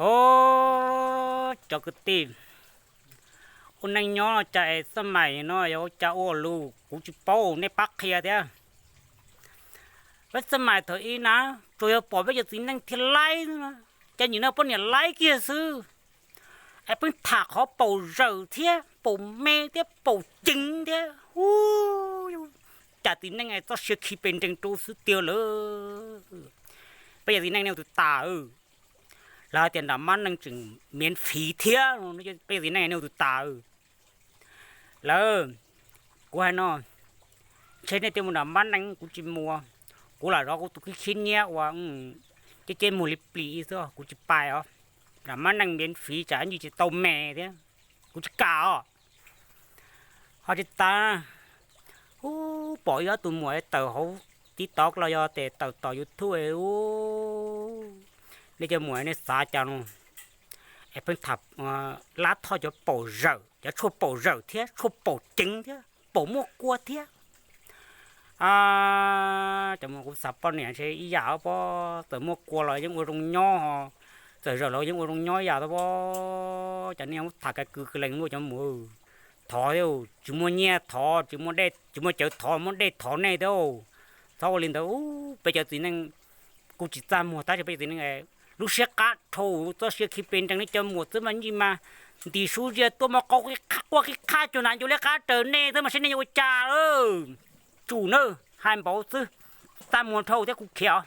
Os, cov kwv tij, ua neej nyob cas es xab mais no yog ua cas ua luaj kuv tsis paub, nej pab qhia thiab. Peb xab mais thaum ub na, tsuas yog pom peb cov txiv neej thiaj laib, cas nim no poj niam laib kiag xwb, es pheej tham qhov paum zawm thiab paum me thiab paum ceev thiab. Ub, cas txiv neej txoj sia khi pes nrees rau xwb tiag lawm. Peb cov txiv neej nej ua tus tas, lawv hais tias nram mab neej tseem miav fiv thiab, peb cov txiv neej nej ua tus tas. Lawv, kuv hais no, ntshe nej coj mus nram mab neej, kuv tsis mus. Kuv lam zov kuv tus khib khib nyiab uas ceb ceb muag li plis xwb, kuv tsis pais os. Nram mab neej miav fiv tsam ntsis tsis tau me thiab, kuv tsis kam os. Ho tsis tas, ub, pom ib ob tug muam tawm hauv TikTok los yog tes tawm tom YouTube, ub, nej cov muam nej xav cas no, es pheej tham lab thoj cov paum zawm, cov tshuaj paum zawm thiab tshuaj paum ceev thiab paum muaj kua thiab. Cov muam, kuv xav poj niam ntshe ib yam pob, txawm muaj kua los yeej ua zoo nyob, txawm zawm los yeej ua zoo nyob ib yam pob. Cov nej tham ka kws kws lees luaj cov muam. Thov thiab, tsis muaj nyiaj thov, tsis muaj cawv thov, muaj dej thov nej thiab. Txhob ua li ntawd, peb cov txiv neej kuj tsis txaj muag tab sis peb cov txiv neej lub siab qab dhau, txoj sia khi pes nrees li cov muam xwb mas ntsis mas ntim su zias tuaj mas quaj qhib qhaj cuag nas ncuav liab qab raws nej xwb mas saib nej yuav ua cas lawm. Tsum nawb, hais npaum xwb, txaj muag dhau thiab kuv khiav os.